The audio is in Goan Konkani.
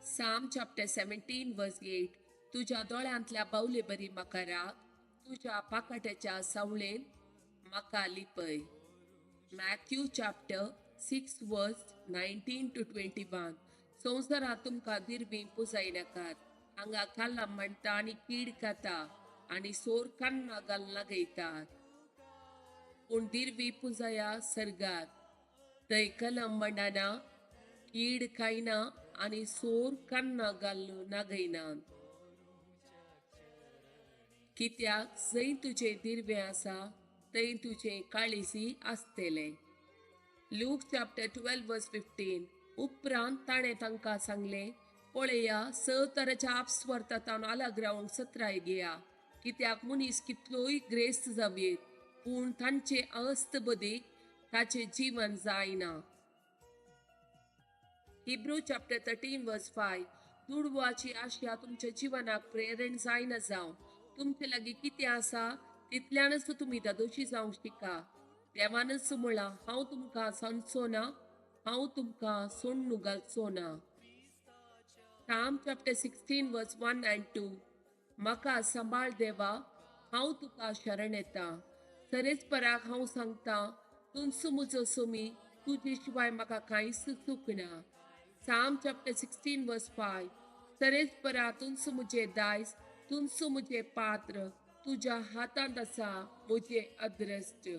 Psalm chapter 17 verse 8, तुज्या दोळ्यांतल्या बावले बरी म्हाका राख, तुज्या पाकाट्याच्या सावळेन म्हाका लिपय. Matthew chapter 6 verse 19 to 21, संवसारांत तुमकां दिरबीं पुजायनाकात, हांगा कालां म्हणटा आनी कीड खाता आनी सोर कन्ना घाल लागयतात. पूण दिरवी पुजाया सर्गात, थंय कलम म्हणना, कीड खायना आनी सोर कन्ना घाल नागयना. कित्याक जंय तुजें दिरवें आसा थंय तुजें काळीजी आसतलें. Luke chapter 12 verse 15, उपरांत ताणें तांकां सांगलें, पळया स तराच्या आपस्वार्थांत आलाग रावंक सत्राय घेया, कित्याक मनीस कितलोय ग्रेस्त जावयेत पूण तांचे अस्तबदीक ताचें जीवन जायना. Hebrew chapter 13 verse 5, दुडवाची आशा तुमच्या जिवनाक प्रेरण जायना जावं, तुमचे लागीं कितें आसा तितल्यानच तुमी दादोशी जावंक शिका. देवानच म्हळां, हांव तुमकां सांगचो ना, हांव तुमकां सोडून घालचो ना. Psalm chapter 16 verse 1 and 2, म्हाका सांबाळ देवा, हांव तुका शरण येता. सरेजपराक हांव सांगता, तूंच म्हजो सोमी, तुजे शिवाय म्हाका कांयच चुकना. Psalm chapter 16 verse 5, सरेजपरा तूंच म्हजें दायज, तूंच म्हजें पात्र, तुज्या हातांत आसा म्हजें अद्रश्ट.